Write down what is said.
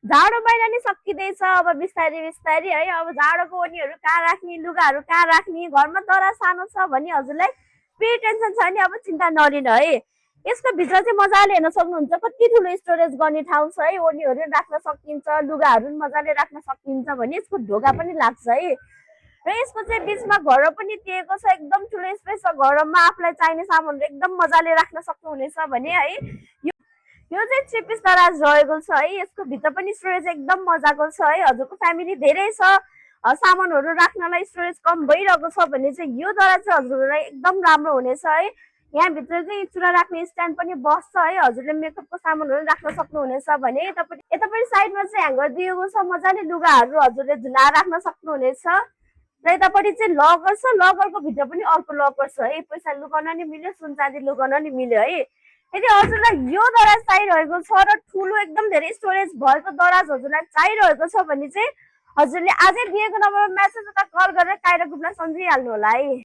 जाडो महिना नि सकिँदैछ अब बिस्तारी बिस्तारी है। अब जाडोको ओनीहरू कहाँ राख्ने, लुगाहरू कहाँ राख्ने, घरमा दरा सानो छ भने हजुरलाई केही टेन्सन छैन, अब चिन्ता नलिनु है। यसको भित्र चाहिँ मजाले हेर्न सक्नुहुन्छ कति ठुलो स्टोरेज गर्ने ठाउँ छ है। ओनीहरू राख्न सकिन्छ, लुगाहरू मजाले राख्न सकिन्छ भने यसको ढोका पनि लाग्छ है। र यसको चाहिँ बिचमा घर पनि दिएको छ, एकदम ठुलो स्पेस छ। घरमा आफूलाई चाहिने सामानहरू एकदम मजाले राख्न सक्नुहुनेछ भने है। यो चाहिँ 3 पिस दराज रहेको छ है। यसको भित्र पनि स्टोरेज एकदम मजाको छ है। हजुरको फ्यामिली धेरै छ, सामानहरू राख्नलाई स्टोरेज कम भइरहेको छ भने चाहिँ यो दराज चाहिँ हजुरलाई एकदम राम्रो हुनेछ है। यहाँभित्र चाहिँ चुरा राख्ने स्ट्यान्ड पनि बस्छ है। हजुरले मेकअपको सामानहरू राख्न सक्नुहुनेछ भने यतापट्टि साइडमा चाहिँ ह्याङ्गर दिएको छ, मजाले लुगाहरू हजुरले झुलाएर राख्न सक्नुहुनेछ। र यतापट्टि चाहिँ लकर छ, लकरको भित्र पनि अर्को लकर छ है। पैसा लुकाउन नि मिल्यो, सुनचाँदी लुकाउन नि मिल्यो है। यदि हजुरलाई यो दराज चाहिरहेको छ र ठुलो एकदम धेरै स्टोरेज भएको दराज हजुरलाई चाहिरहेको छ भने चाहिँ हजुरले आजै दिएको नम्बरमा मेसेज अथवा कल गरेर काइरा ग्रुपलाई सम्झिहाल्नु होला है।